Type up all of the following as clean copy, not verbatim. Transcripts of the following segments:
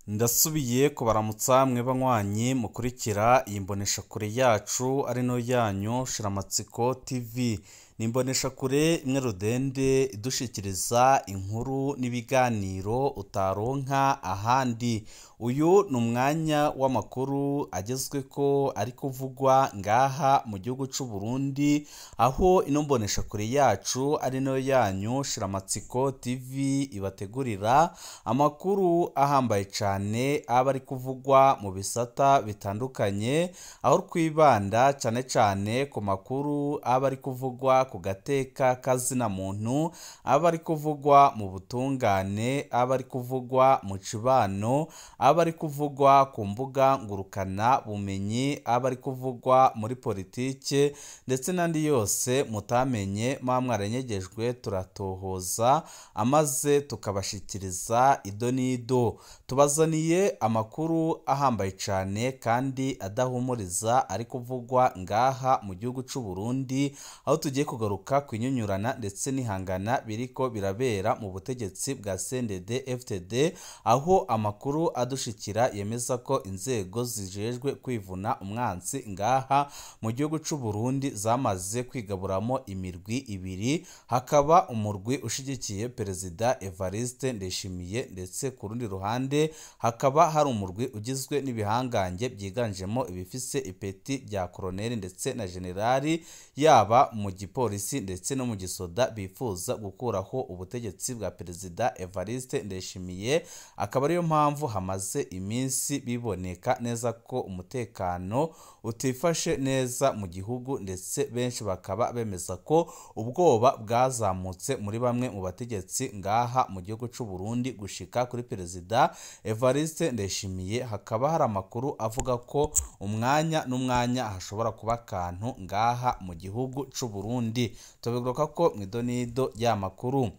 Ndasubiye kubaramutsa mwe banywanyi mukurikira iyi mboneshakure yacu ari no yanyu Shiramatsiko TV. Ni imboneshakure imwe rudende idushikiriza inkuru n'ibiganiro utaronka ahandi. Uyu ni umwanya w'amakuru agezweko ari kuvugwa ngaha mu gihugu c'u Burundi, aho ino mboneshakure yacu ari no yanyu Shiramatsiko TV ibategurira amakuru ahambaye cane aba ari kuvugwa mu bisata bitandukanye, aho twibanda cane cane ku makuru aba ari kuvugwa ku gateka kazina muntu, aba ari kuvugwa mu butungane, aba ari kuvugwa mu cibano, aba ari kuvugwa ku mbuga ngurukana bumenyi, aba ari kuvugwa muri politike ndetse n'andi yose mutamenye muba mwaranyegejwe, turatohoza amaze tukabashikiriza ido n'ido. Tubazaniye amakuru ahambaye cane kandi adahumuriza ari kuvugwa ngaha mu gihugu c'u Burundi, aho tugiye kugaruka kwinyunyurana ndetse n'ihangana biriko birabera mu butegetsi bwa CNDD FDD, aho amakuru adushikira yemeza ko inzego zijejwe kwivuna umwansi ngaha mu gihugu c'u Burundi zamaze kwigaburamo imirwi ibiri, hakaba umurwi ushigikiye Perezida Evariste Ndayishimiye ndetse ku rundi ruhande hakaba hari umurwi ugizwe n'ibihangange byiganjemo ibifise ipeti rya koroneli ndetse na generali, yaba mu gipolisi ndetse no mu gisoda, bifuza gukuraho ubutegetsi bwa Perezida Evariste Ndayishimiye. Akaba ariyo mpamvu hamaze iminsi biboneka neza ko umutekano utifashe neza mu gihugu, ndetse benshi bakaba bemeza ko ubwoba bwazamutse muri bamwe mu bategetsi ngaha mu gihugu c'u Burundi gushika kuri Perezida Evariste Ndayishimiye. Hakaba hari amakuru avuga ko umwanya n'umwanya hashobora kuba akantu ngaha mu gihugu c'u Burundi. Tubigaruka ko mw'idonido y'amakuru.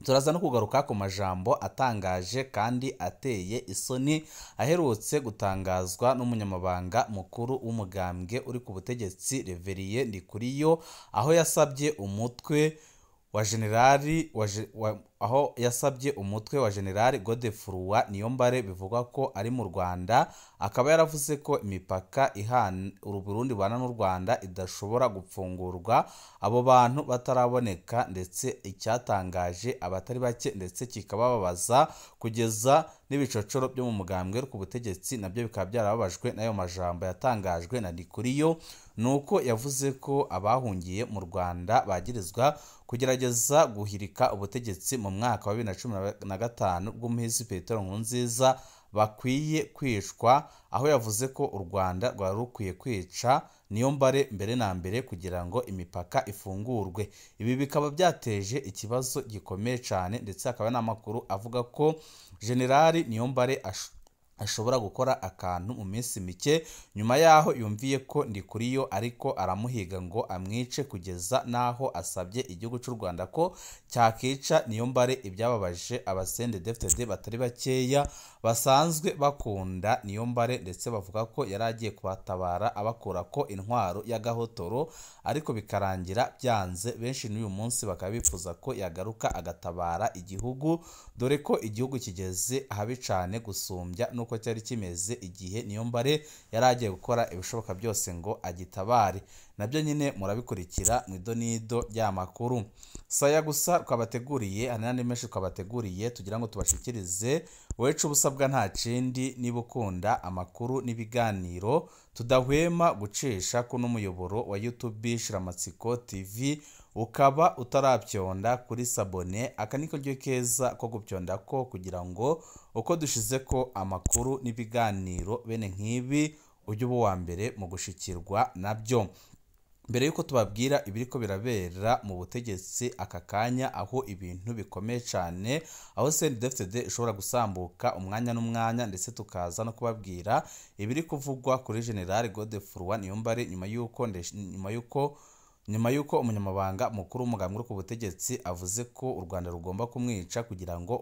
Turaza no kugaruka ku majambo atangaje kandi ateye isoni aherutse gutangazwa n'umunyamabanga mukuru w'umugambwe uri ku butegetsi Reverien Ndikuriyo, aho yasabye umutwe wa generali aho yasabye umutwe wa generali Godefroid Niyombare bivugwa ko ari mu Rwanda, akaba yaravuze ko imipaka ihana Burundi bana n'u Rwanda idashobora gupfungurwa abo bantu bataraboneka, ndetse icyatangaje abatari bake ndetse kikabababaza kugeza n'ibicocoro byo mu mugambwe ku butegetsi nabyo bikaba byarababajwe n'ayo majambo yatangajwe na Ndikuriyo. Nuko yavuze ko abahungiye mu Rwanda bagirizwa kugerageza guhirika ubutegetsi mu mwaka wa 2015 bw'umuhisi Petero Nkurunziza bakwiye kwicwa, aho yavuze ko u Rwanda rwari rukwiye kwica Niyombare mbere na mbere kugira ngo imipaka ifungurwe. Ibi bikaba byateje ikibazo gikomeye cyane, ndetse hakaba n'amakuru avuga ko Generali Niyombare ashobora gukora akantu mu minsi mike nyuma yaho yumviye ko Ndikuriyo ariko aramuhiga ngo amwice, kugeza naho asabye igihugu cy'u Rwanda ko cyakica Niyombare. Ibyababaje aba CNDD-FDD batari bakeya basanzwe bakunda Niyombare, ndetse bavuga ko yari agiye kubatabara abakura ko intwaro y'agahotoro, ariko bikarangira byanze. Benshi n'uyu munsi bakaba bifuza ko yagaruka agatabara igihugu, dore ko igihugu kigeze ahabi cane gusumbya nuko cyari kimeze igihe Niyombare yari agiye gukora ibishoboka byose ngo agitabare. Nabyo nyine murabikurikira mu idonido ry'amakuru. Saya gusa twabateguriye, hari n'andi menshi twabateguriye tugira ngo tubashikirize. Wecu ubusabwa nta kindi, niba ukunda amakuru n'ibiganiro tudahwema gucisha kuno muyoboro wa YouTube Shiramatsiko TV, ukaba utarabyonda kuri sabone, aka niko ryo keza ko gupyonda ko kugira ngo uko dushize ko amakuru n'ibiganiro bene nk'ibi ujye uba uwa mbere mu gushikirwa nabyo. Mbere yuko tubabwira ibiriko birabera mu butegetsi aka kanya, aho ibintu bikomeye cyane, aho CNDD-FDD ishobora gusambuka umwanya n'umwanya, ndetse tukaza no kubabwira ibiri kuvugwa kuri General Godefroid Niyombare nyuma yuko Nyuma y'uko umunyamabanga mukuru w'umugambwe uri ku butegetsi avuze ko u Rwanda rugomba kumwica kugira ngo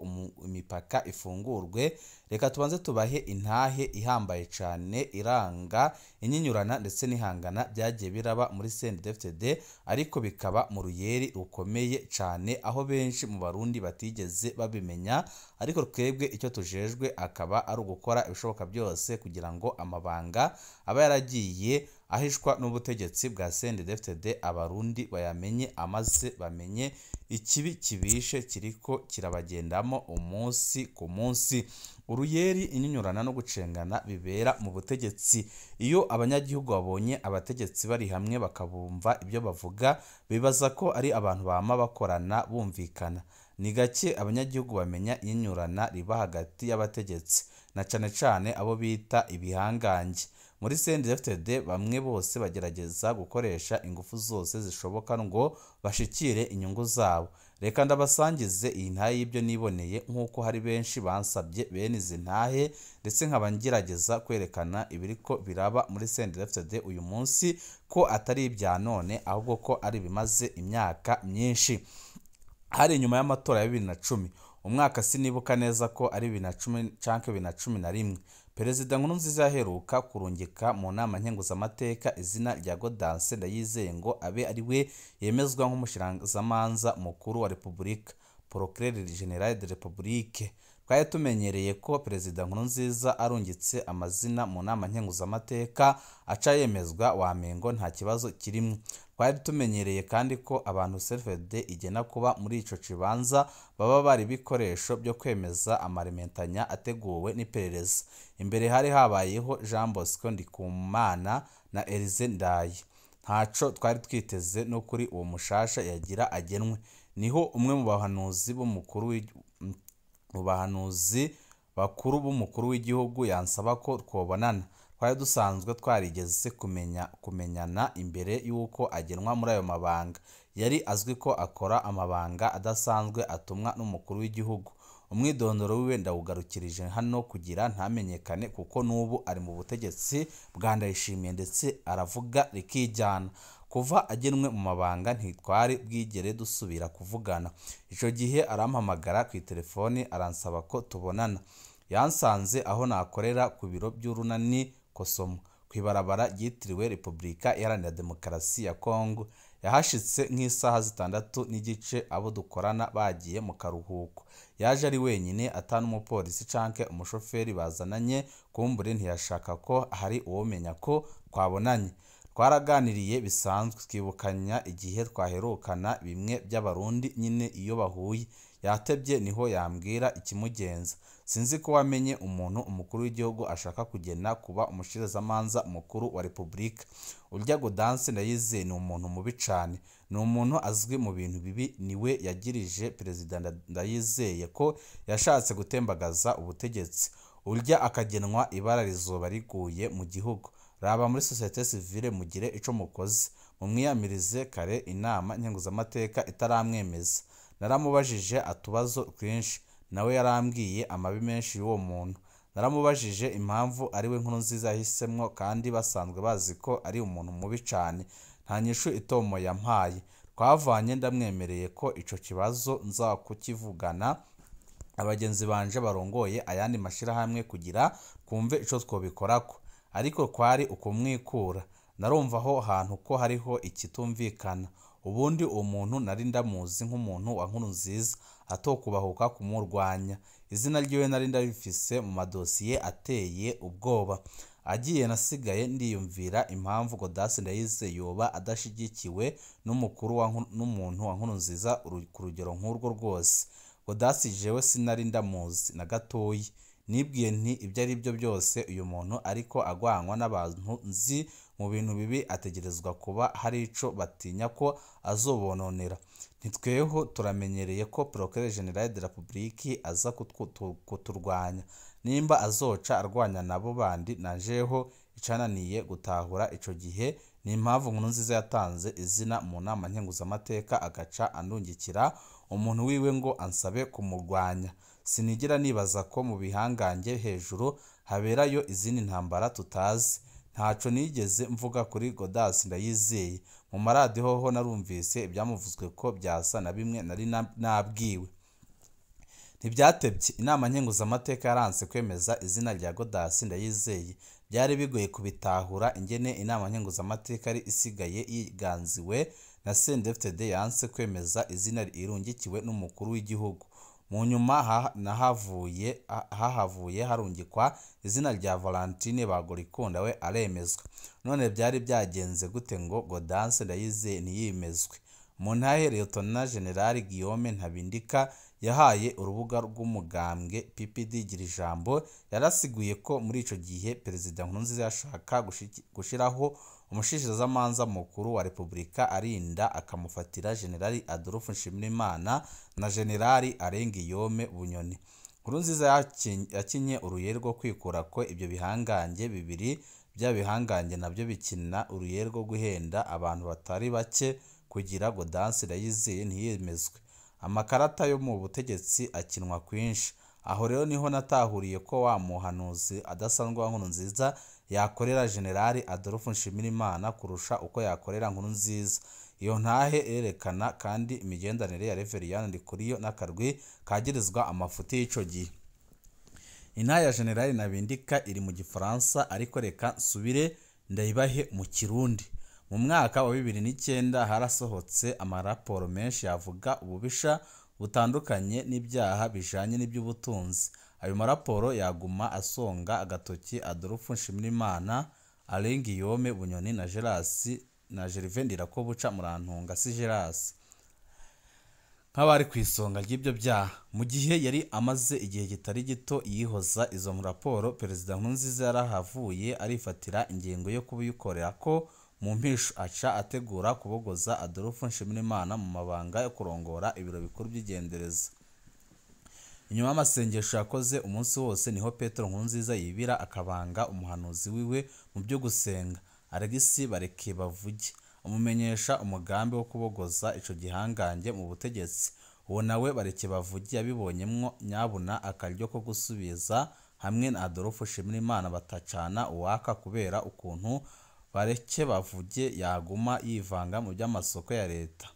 imipaka ifungurwe, reka tubanze tubahe intahe ihambaye cyane iranga inyinyurana ndetse n'ihangana byagiye biraba muri CNDD-FDD, ariko bikaba mu ruyeri rukomeye cyane aho benshi mu Barundi batigeze babimenya, ariko twebwe icyo tujejwe akaba ari ugukora ibishoboka byose kugira ngo amabanga aba yaragiye ahishwa n'ubutegetsi bwa CNDD-FDD Abarundi bayamenye, amaze bamenye ikibi kibishe kiriko kirabagendamo umunsi ku munsi. Uruyeri, inyinyurana no gucengana bibera mu butegetsi. Iyo abanyagihugu babonye abategetsi bari hamwe bakabumva ibyo bavuga, bibaza ko ari abantu bama bakorana bumvikana. Ni gake abanyagihugu bamenya inyinyurana riba hagati y'abategetsi, na cane cane abo bita ibihangange. Muri CNDD-FDD bamwe bose bagerageza gukoresha ingufu zose zishoboka ngo bashikire inyungu zabo. Reka ndabasangize iyi ntahe y'ibyo niboneye, nk'uko hari benshi bansabye bene izi ntahe, ndetse nkaba ngerageza kwerekana ibiriko biraba muri CNDD-FDD uyu munsi ko atari ibya none, ahubwo ko ari ibimaze imyaka myinshi. Hari inyuma y'amatora ya 2010, umwaka sinibuka neza ko ari 2010 canke 2011. Perezida Nkurunziza yaheruka kurungika mu nama nkenguzamateka izina rya Gaudence Ndayizeye ngo abe ari we yemezwa nk'umushikirizamanza mukuru wa Repubulika, Procureur General de Republique. Twari tumenyereye ko Perezida Nkurunziza arungitse amazina mu nama nkenguzamateka aca yemezwa, wamengo nta kibazo kirimwo. Twari tumenyereye kandi ko abantu CNDD-FDD igena kuba muri ico kibanza baba bari ibikoresho byo kwemeza amarementanya ateguwe n'iperereza. Imbere hari habayeho Jean Bosco Ndikumana na Elise Ndaye. Ntaco twari twiteze no kuri uwo mushasha yagira agenwe. Niho umwe mu bahanuzi b'umukuru mu bahanuzi bakuru b'umukuru w'igihugu yansaba ko twobonana. Twari dusanzwe twarigeze kumenyana imbere y'uko agenwa muri ayo mabanga. Yari azwi ko akora amabanga adasanzwe atumwa n'umukuru w'igihugu. Umwidondoro wiwe ndawugarukirije hano kugira ntamenyekane, kuko n'ubu ari mu butegetsi bwa Ndayishimiye ndetse aravuga rikijyana. Kuva agenwe mu mabanga ntitwari bwigere dusubira kuvugana. Ico gihe arampamagara ku telefoni aransaba ko tubonana. Yansanze aho nakorera ku biro by'urunani Kosomo, kw'ibarabara ryitiriwe Repubulika Iharanira Demokarasi ya Kongo. Yahashitse nk'isaha 6:15 abo dukorana bagiye mu karuhuko. Yaje ari wenyine, ata n'umupolisi canke umushoferi bazananye, kumbure ntiyashaka ko hari uwomenya ko twabonanye. Twaraganiriye bisanzwe, twibukanya igihe twaherukana bimwe by'Abarundi nyine iyo bahuye. Yatebye niho yambwira ikimugenza. Sinzi ko wamenye umuntu umukuru w'igihugu ashaka kugena kuba umushikirizamanza mukuru wa Repubulika. Urya Gaudence Ndayizeye ni umuntu mubi cane, ni umuntu azwi mu bintu bibi. Niwe yagirije Perezida Ndayizeye ko yashatse gutembagaza ubutegetsi. Urya akagenwa ibara rizoba riguye mu gihugu. Raba muri société civile mugire ico mukoze, mumwiyamirize kare inama nkenguzamateka itaramwemeza. Naramubajije atubazo twinshi, nawe yarambwiye amabi menshi y'uwo muntu. Naramubajije impamvu ari we Nkurunziza yahisemwo kandi basanzwe bazi ko ari umuntu mubi cane. Nta nyishu itomo yampaye. Twavanye ndamwemereye ko ico kibazo nza kukivugana abagenzi banje barongoye ayandi mashirahamwe kugira twumve ico twobikorako, ariko kwari ukumwikura. Narumva aho hantu ko hariho ikitumvikana. Ubundi uwo muntu nari ndamuzi nk'umuntu wa Nkurunziza atokubahuka kumurwanya. Izina ryiwe nari ndarifise mu madosiye ateye ubwoba. Agiye nasigaye ndiyumvira impamvu Gaudence Ndayizeye yoba adashigikiwe n'umukuru wa n'umuntu wa Nkurunziza ku rugero nk'urwo rwose. Gaudence jewe sinari ndamuzi na gatoyi. Nibwiye nti ibyo ari byo byose uyu muntu ariko agwanwa n'abantu nzi mu bintu bibi, ategerezwa kuba hari ico batinya ko azobononera. Ntitweho turamenyereye ko Procureur General de la Republique aza kuturwanya. Nimba azoca arwanya nabo bandi, najeho icananiye gutahura ico gihe ni impamvu Nkurunziza yatanze izina mu nama nkenguzamateka agaca andungikira umuntu wiwe ngo ansabe kumurwanya. Sinigera nibaza ko mu bihangange hejuru haberayo izindi ntambara tutazi. Ntaco nigeze mvuga kuri Godas Ndayizeye. Mu maradiyo hoho narumvise ibyamuvuzwe ko byasa na bimwe nari nabwiwe. Ntibyatebye, inama nkenguzamateka yaranse kwemeza izina rya Godas Ndayizeye. Byari bigoye kubitahura ingene inama nkenguzamateka yari isigaye yiganziwe na CNDD-FDD yanse kwemeza izina irungikiwe n'umukuru w'igihugu. Mu nyuma hahavuye harungikwa izina rya Valentine Bagorikunda, we aremezwa. None byari byagenze gute ngo Gaudence Ndayizeye ntiyemezwe? Mu ntahe Lieutenant General Guillaume Ntabindika yahaye urubuga rw'umugambwe PPD Girijambo, yarasiguye ko muri ico gihe Perezida Nkurunziza yashaka gushiraho umushikirizamanza mukuru wa Repubulika arinda akamufatira General Adolphe Nshimirimana na General Alain Guillaume Bunyoni. Nkurunziza yakinye uruyeri rwo kwikura ko ibyo bihangange bibiri, bya bihangange nabyo bikina uruyeri rwo guhenda abantu batari bake kugira Gaudence Ndayizeye ntiyemezwe. Amakarata yo mu butegetsi akinwa kwinshi. Aho rero niho natahuriye ko wa muhanuzi adasanzwe wa Nkurunziza yakorera General Adolphe Nshimirimana kurusha uko yakorera Nkurunziza. Iyo ntahe irerekana kandi imigenderanire ya Reverien Ndikuriyo n'akarwi kagirizwa amafuti y'ico gihe. Intahe ya General Ntabindika iri mu Gifaransa, ariko reka nsubire ndayibahe mu Kirundi. Mu mwaka wa 2009 harasohotse amaraporo menshi yavuga ububisha butandukanye n'ibyaha bijanye n'iby'ubutunzi. Ayo maraporo yaguma asonga agatoki Adolphe Nshimirimana, Alain Guillaume Bunyoni na Gerasi na Gervais Ndirakobuca Murantunga si Gerasi nk'abari ku isonga ry'ibyo byaha. Mu gihe yari amaze igihe kitari gito yihoza izo raporo, Perezida Nkurunziza yarahavuye arifatira ingingo yo kubikorera ko mu mpisho, aca ategura kubogoza Adolphe Nshimirimana mu mabanga yo kurongora ibiro bikuru by'igendereza. Inyuma y'amasengesho yakoze umunsi wose niho Petero Nkurunziza yibira akabanga umuhanuzi wiwe mu byo gusenga, Alegisi Bareke-Bavuge, amumenyesha umugambi wo kubogoza ico gihangange mu butegetsi. Uwo nawe Bareke-Bavuge yabibonyemwo nyabuna akaryo ko gusubiza hamwe na Adolphe Nshimirimana batacana uwaka kubera ukuntu Bareke-Bavuge yaguma yivanga mu by'amasoko ya leta.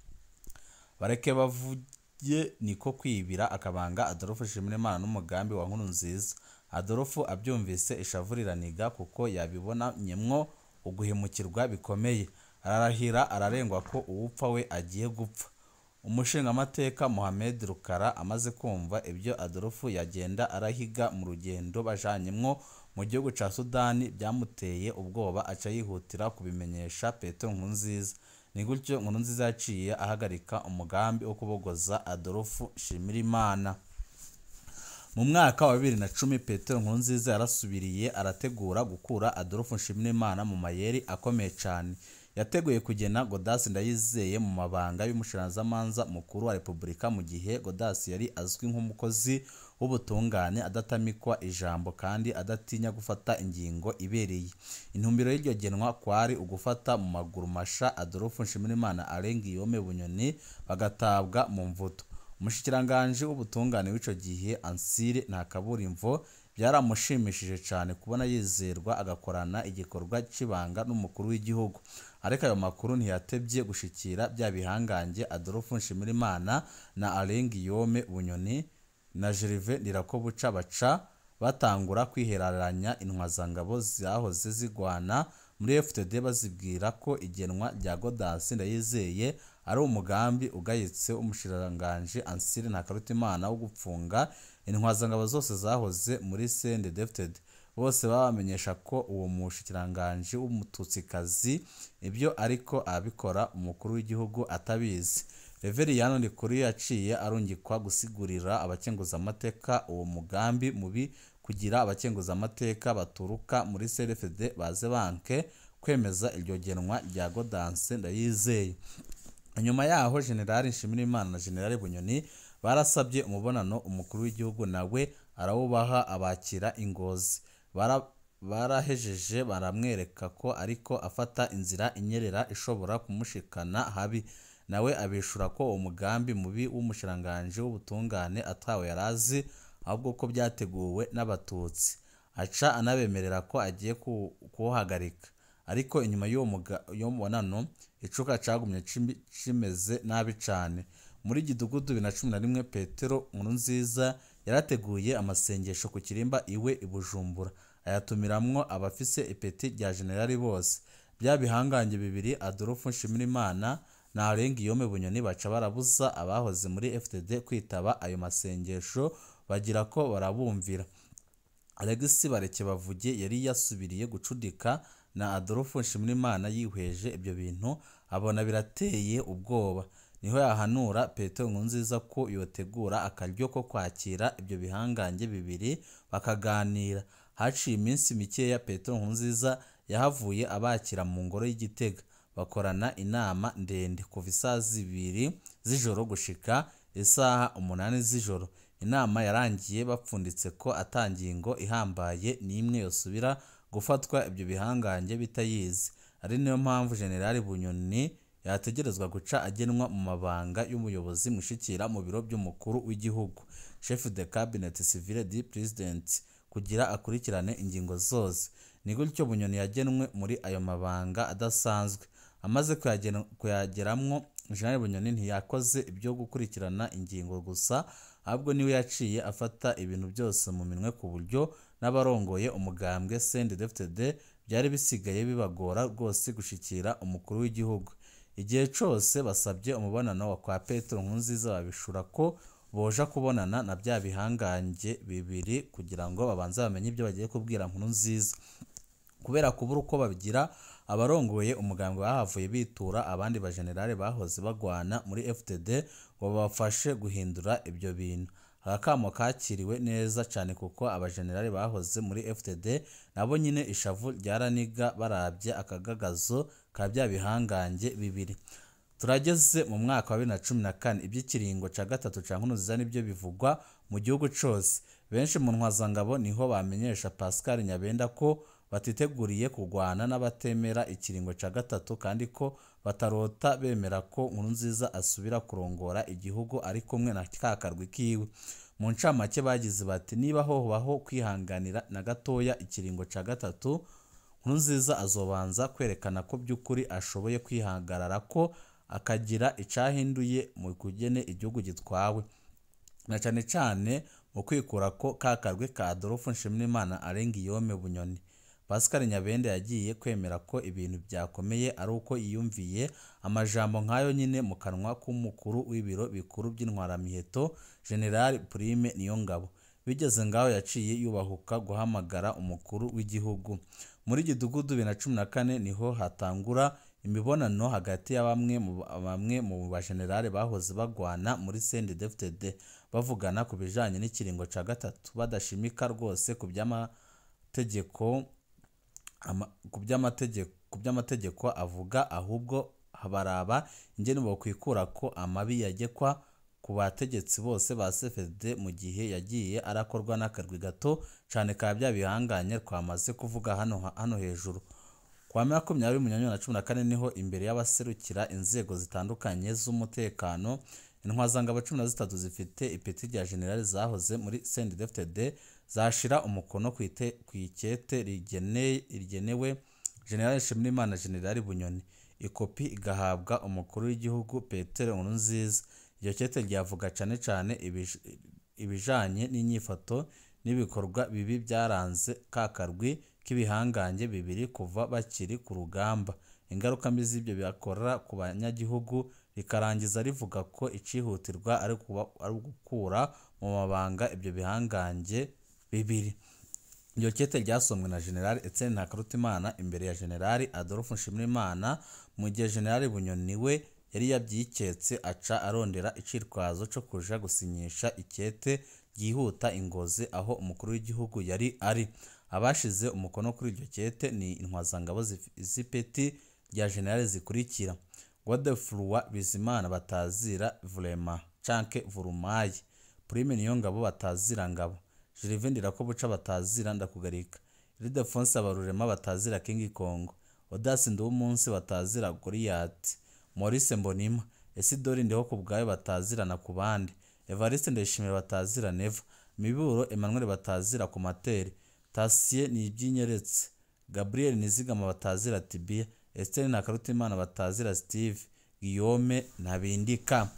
Bareke-Bavuge niko kwibira akabanga Adolphe Nshimirimana n'umugambi wa Nkurunziza. Adolphe abyumvise ishavu riraniga kuko yabibonanyemwo uguhemukirwa bikomeye. Ararahira ararengwa ko uwupfa we agiye gupfa. Umushingamateka Mohamed Rukara amaze kumva ibyo Adolphe yagenda arahiga mu rugendo bajanyemwo mu gihugu ca Sudani byamuteye ubwoba, aca yihutira kubimenyesha Petero Nkurunziza. Ni gutyo Nkurunziza yaciye ahagarika umugambi wo kubogoza Adolphe Nshimirimana. Mu mwaka wa 2010 Petero Nkurunziza yarasubiriye arategura gukura Adolphe Nshimirimana mu mayeri akomeye cane. Yateguye kugena Gaudence Ndayizeye mu mabanga y'umushikirizamanza mukuru wa Repubulika, mu gihe Gaudence yari azwi nk'umukozi w'ubutungane adatamikwa ijambo kandi adatinya gufata ingingo ibereye. Intumbero y'iryo genwa kwari ugufata mu maguru masha Adolphe Nshimirimana, Alain Guillaume Bunyoni bagatabwa mu mvuto. Umushikiranganji w'ubutungane w'ico gihe Ansire Ntakaburimvo byaramushimishije cyane kubona yizerwa agakorana igikorwa c'ibanga n'umukuru w'igihugu. Ariko ayo makuru ntiyatebye gushikira bya bihangange Adolphe Nshimirimana na Alain Guillaume Bunyoni na Gervais Ndirakobuca baca batangura kwihereranya intwazangabo zahoze zigwana muri FDD, bazibwira ko igenwa rya Gaudence Ndayizeye ari umugambi ugayitse w'umushikiranganji Ansire Ntakarutimana wo gupfunga intwazangabo zose zahoze muri CNDD-FDD. Bose babamenyesha ko uwo mushikiranganji w'umututsikazi ibyo ariko abikora umukuru w'igihugu atabizi. Reverien Ndikuriyo yaciye arungikwa gusigurira abakenguzamateka uwo mugambi mubi kugira abakenguzamateka baturuka muri CNDD-FDD baze banke kwemeza iryo genwa rya Gaudence Ndayizeye. Nyuma yaho General Nshimirimana na General Bunyoni barasabye umubonano umukuru w'igihugu, nawe arawubaha abakira ingozi. Barahejeje baramwereka ko ariko afata inzira inyerera ishobora kumushikana habi, nawe abishura ko umugambi mubi w'umushikiranganji w'ubutungane atawe yarazi, ahubwo ko byateguwe n'abatutsi. Aca anabemerera ko agiye kuwuhagarika. Ariko inyuma y'uwo mubonano icuka cagumye cimeze nabi cane. Muri Gidugudu 2011 Petero Nkurunziza yarateguye amasengesho ku kirimba iwe i Bujumbura, ayatumiramwo abafise ipeti rya generali bose. Bya bihangange bibiri Adolphe Nshimirimana na Alain Guillaume Bunyoni baca barabuza abahoze muri FDD kwitaba ayo masengesho, bagira ko barabumvira. Alexis Barekebavuge yari yasubiriye gucudika na Adolphe Nshimirimana, yihweje ibyo bintu abona birateye ubwoba. Niho yahanura Petero Nkurunziza ko yotegura akaryo ko kwakira ibyo bihangange bibiri bakaganira. Haciye iminsi mikeya Petero Nkurunziza yahavuye abakira mu ngoro y'Igitega, bakorana inama ndende kuva isaha 2 z'ijoro gushika isaha 8 z'ijoro. Inama yarangiye bapfunditse ko ata ngingo ihambaye n'imwe yosubira gufatwa ibyo bihangange bitayizi. Ari niyo mpamvu Generali Bunyoni yategerezwa guca agenwa mu mabanga y'umuyobozi mushikira mu biro by'umukuru w'igihugu, chef de cabinet civil du president, kugira akurikirane ingingo zose. Ni gutyo Bunyoni yagenwe muri ayo mabanga adasanzwe. Amaze kuyageramwo, General Bunyoni ntiyakoze ibyo gukurikirana ingingo gusa, ahubwo niwe yaciye afata ibintu byose mu minwe, ku buryo n'abarongoye umugambwe CNDD-FDD byari bisigaye bibagora rwose gushikira umukuru w'igihugu. Igihe cose basabye umubonano wa kwa Petero Nkurunziza babishura ko boja kubonana na bya bihangange bibiri kugira ngo babanze bamenye ibyo bagiye kubwira Nkurunziza. Kubera kubura uko babigira, abarongoye umugambwe bahavuye bitura abandi bajenerali bahoze bagwana muri FDD ngo babafashe guhindura ibyo bintu. Akamo kakiriwe neza cyane kuko abajenerali bahoze muri FDD nabo nyine ishavu ryaraniga barabye akagagazo ka bya bihangange bibiri. Turageze mu mwaka wa 2014, iby'ikiringo ca gatatu ca Nkurunziza nibyo bivugwa mu gihugu cose. Benshi mu ntwazangabo niho bamenyesha Pascal Nyabenda ko batiteguriye kurwana n'abatemera ikiringo ca gatatu, kandi ko batarota bemera ko Nkurunziza asubira kurongora igihugu ari kumwe na kakarwi kiwe. Mu ncamake bagize bati: niba hobaho kwihanganira na gatoya ikiringo ca gatatu, Nkurunziza azobanza kwerekana ko by'ukuri ashoboye kwihagarara, ko akagira icahinduye mu kugene igihugu gitwawe, na cane cane mu kwikura ko kakarwi ka Adolphe Nshimirimana Alain Guillaume Bunyoni. Pascal Nyabenda yagiye kwemera ko ibintu byakomeye ari uko yiyumviye amajambo nk'ayo nyine mu kanwa k'umukuru w'ibiro bikuru by'intwaramiheto General Prime Niyongabo. Bigeze ngaho yaciye yubahuka guhamagara umukuru w'igihugu. Muri Gidugudu 2014 niho hatangura imibonano hagati ya bamwe mu bajenerali bahoze bagwana muri CNDD-FDD, bavugana ku bijanye n'ikiringo ca gatatu, badashimika rwose ku by'amategeko avuga, ahubwo baraba ingene bokwikura ko amabi yagekwa ku bategetsi bose ba CFDD mu gihe yagiye arakorwa n'akarwi gato cane ka bya bihanganye twamaze kuvuga hano hejuru. Kwa 20 Munyonyo na 14 niho imbere y'abaserukira inzego zitandukanye z'umutekano intwazangabo 13 zifite ipeti rya generali zahoze muri CNDD-FDD zashira umukono ku ikete rigenewe General Nshimirimana General Bunyoni, ikopi igahabwa umukuru w'igihugu Petero Nkurunziza. Iryo kete ryavuga cane cane ibijanye n'inyifato n'ibikorwa bibi byaranze kakarwi k'ibihangange bibiri kuva bakiri ku rugamba. Ingaruka mbi z'ibyo byakora ku banyagihugu, rikarangiza rivuga ko icihutirwa ari gukura mu mabanga ibyo bihangange bibiri. Iryo kete ryasomwe na General Etienne Ntakarutimana imbere ya General Adolphe Nshimirimana, mu gihe General Bunyoni we yari yabyiketse aca arondera icitwazo co kuja gusinyisha ikete ryihuta Ingozi aho umukuru w'igihugu yari ari. Abashize umukono kuri iryo kete ni intwazangabo z'ipeti rya generali zikurikira: Godefroid Bizimana batazira Vurema canke Vurumayi, Prime Niyongabo batazira Ngabo, Gervais Ndirakobuca batazira Ndakugarika, Ildefonse Habarurema batazira King Kong, Odas Nduwumunsi batazira Goliath, Maurice Mbonimpa, Isidori Ndihokubwayo batazira Nakubande, Evariste Ndayishimiye batazira Neva, Miburo Emmanuel batazira Komateri, Tasie Nibyinyeretse, Gabriel Nizigama batazira Tibia, Esther Ntakarutimana batazira Steve, Guillaume Ntabindika.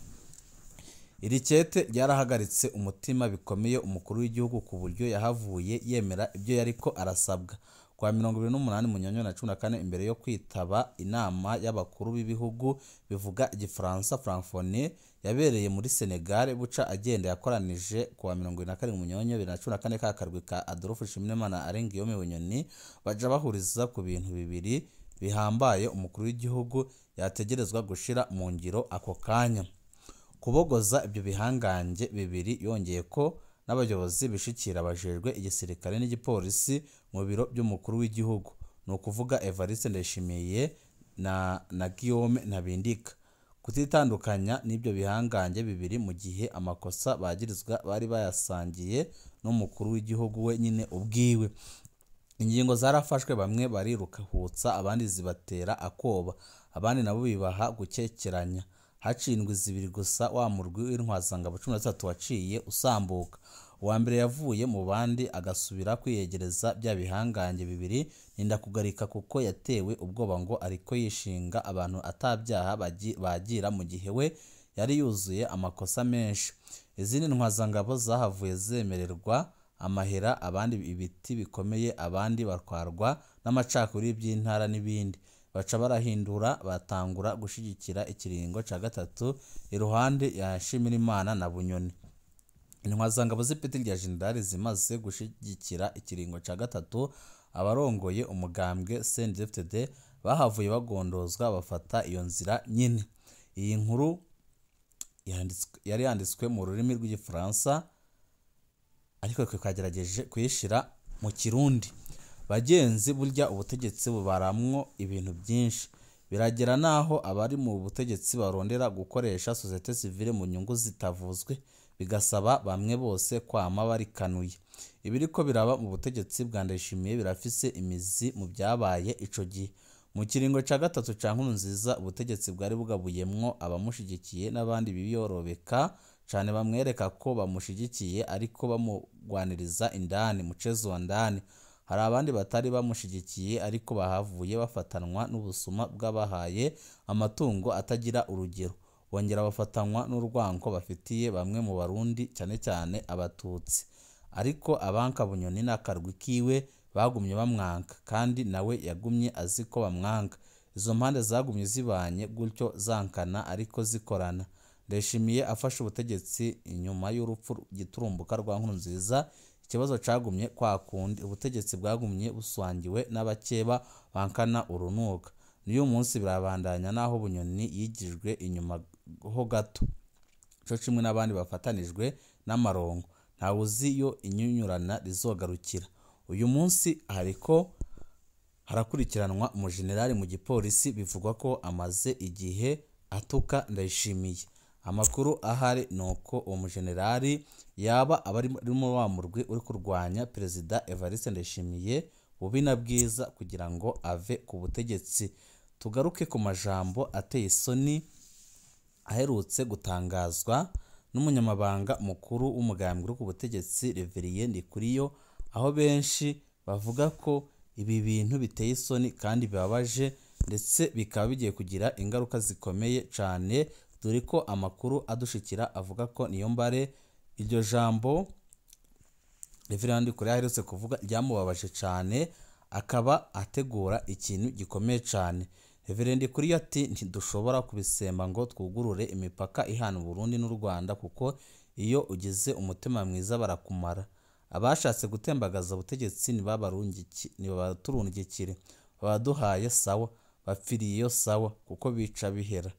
Iri kete ryarahagaritse umutima bikomeye umukuru w'igihugu ku buryo yahavuye yemera ibyo yariko arasabwa. Kwa 28 Munyonyo na 14 imbere yo kwitaba inama y'abakuru b'ibihugu bivuga igifaransa Francophonie yabereye muri Senegal, buca agenda yakoranije kuwa 27 Munyonyo 2014 ka karwi ka Adolphe Nshimirimana Alain Guillaume Bunyoni, baja bahuriza ku bintu bibiri bihambaye umukuru w'igihugu yategerezwa gushira mu ngiro ako kanya: kubogoza ibyo bihangange bibiri. Yongeye ko n'abayobozi bishikira bajejwe igisirikare n'igipolisi mu biro by'umukuru w'igihugu, ni ukuvuga Evariste Ndayishimiye na Guillaume Ntabindika, kutitandukanya n'ibyo bihangange bibiri mu gihe amakosa bagirizwa bari bayasangiye n'umukuru w'igihugu we nyine ubwiwe. Ingingo zarafashwe, bamwe bariruhutsa, abandi zibatera akoba, abandi nabo bibaha gukekeranya. Haciye indwi zibiri gusa wa murwi w'intwazangabo 13 waciye usambuka. Uwa mbere yavuye mu bandi agasubira kwiyegereza bya bihangange bibiri Nindakugarika, kuko yatewe ubwoba ngo ariko yishinga abantu atabyaha bagira mu gihe we yari yuzuye amakosa menshi. Izindi ntwazangabo zahavuye zemererwa amahera, abandi ibiti bikomeye, abandi batwarwa n'amacakubiri by'intara n'ibindi. Baca barahindura batangura gushigikira ikiringo ca gatatu iruhande ya Nshimirimana na Bunyoni. Intwazangabo z'ipeti rya jenerali zimaze gushigikira ikiringo ca gatatu, abarongoye umugambwe CNDD-FDD bahavuye bagondozwa bafata iyo nzira nyine. Iyi nkuru yari yanditswe mu rurimi rw'igifaransa, ariko twagerageje kuyishira mu Kirundi. Bagenzi, burya ubutegetsi bubaramwo ibintu byinshi, biragera naho abari mu butegetsi barondera gukoresha société civile mu nyungu zitavuzwe, bigasaba bamwe bose kwama barikanuye. Ibiriko biraba mu butegetsi bwa Ndayishimiye birafise imizi mu byabaye ico gihe. Mu kiringo ca gatatu ca Nkurunziza, ubutegetsi bwari bugabuyemwo abamushigikiye n'abandi biyorobeka cane bamwereka ko bamushigikiye ariko bamugwaniriza indani, mucezo wa ndani. Hari abandi batari bamushigikiye ariko bahavuye bafatanwa n'ubusuma bw'abahaye amatungo atagira urugero, bongera bafatanwa n'urwanko bafitiye bamwe mu Barundi, cyane cyane Abatutsi. Ariko abanka Bunyoni n'akarwi kiwe bagumye bamwanka, kandi nawe yagumye azi ko bamwanka. Izo mpande zagumye zibanye gutyo zankana ariko zikorana. Ndayishimiye afashe ubutegetsi inyuma y'urupfu giturumbuka rwa Nkurunziza, ikibazo cagumye kwa kundi, ubutegetsi bwagumye buswangiwe n'abakeba bankana urunuka. N'uyu munsi birabandanya naho Bunyoni yigijwe inyuma ho gato, co kimwe n'abandi bafatanijwe n'amarongo. Ntawe uzi iyo inyunyurana rizogarukira. Uyu munsi hariko harakurikiranwa umujenerali mu gipolisi bivugwa ko amaze igihe atuka Ndayishimiye. Amakuru ahari nuko uwo mujenerali yaba abari muri wa murwi uri kurwanya Perezida Evariste Ndayishimiye bubi na bwiza kugira ngo ave ku butegetsi. Tugaruke ku majambo ateye isoni aherutse gutangazwa n'umunyamabanga mukuru w'umugambwe uri ku butegetsi Reverien Ndikuriyo, aho benshi bavuga ko ibi bintu biteye isoni kandi bibabaje, ndetse bikaba bigiye kugira ingaruka zikomeye cane, dore ko amakuru adushikira avuga ko Niyombare iryo jambo Reverien Ndikuriyo aherutse kuvuga ryamubabaje cane, akaba ategura ikintu gikomeye cane. Reverien Ndikuriyo ati ntidushobora kubisemba ngo twugurure imipaka ihana Burundi n'u Rwanda, kuko iyo ugize umutima mwiza barakumara. Abashatse gutembagaza ubutegetsi nibabaturungikire, babaduhaye sawa, bapfiriye iyo sawa, kuko bica bihera.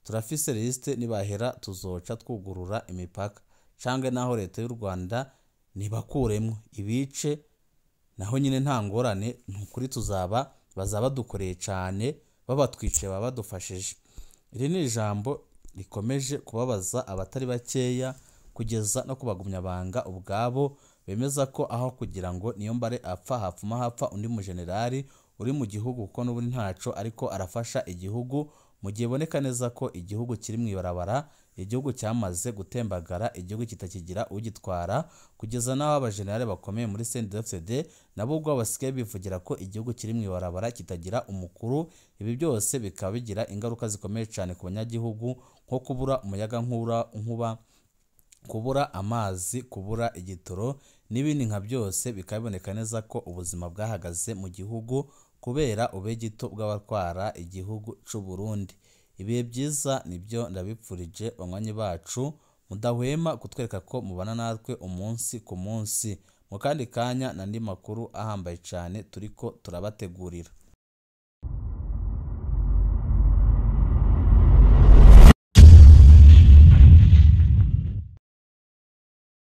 Turafise liste, nibahera tuzoca twugurura imipaka, canke naho leta y'u Rwanda nibakuremwo ibice, naho nyine nta ngorane, nukuri tuzaba bazaba dukoreye cane, babatwice baba badufashije. Iri ni ijambo rikomeje kubabaza abatari bakeya, kugeza no kubagumya banga ubwabo bemeza ko aho kugira ngo Niyombare apfa hapfuma hapfa undi mujenerali uri mu gihugu, kuko n'ubundi ntaco ariko arafasha igihugu Mu gihe iboneka neza ko igihugu kiri mu ibarabara, igihugu cyamaze gutembagara, igihugu kitakigira ugitwara, kugeza n'aho abajenerali bakomeye muri CNDD-FDD nabo ubwabo basigaye bivugira ko igihugu kiri mu ibarabara kitagira umukuru. Ibi byose bikaba bigira ingaruka zikomeye cyane ku banyagihugu, nko kubura umuyagankuba, kubura amazi, kubura igitoro n'ibindi nka byose. Bikaba biboneka neza ko ubuzima bwahagaze mu gihugu kubera ubegito bw'abatwara igihugu cy'u Burundi. Ibihe byiza nibyo ndabipfurije banywanyi bacu, mudahwema kutwereka ko mubana natwe umunsi ku munsi. Mu kandi kanya n'andi makuru ahambaye cyane turiko turabategurira.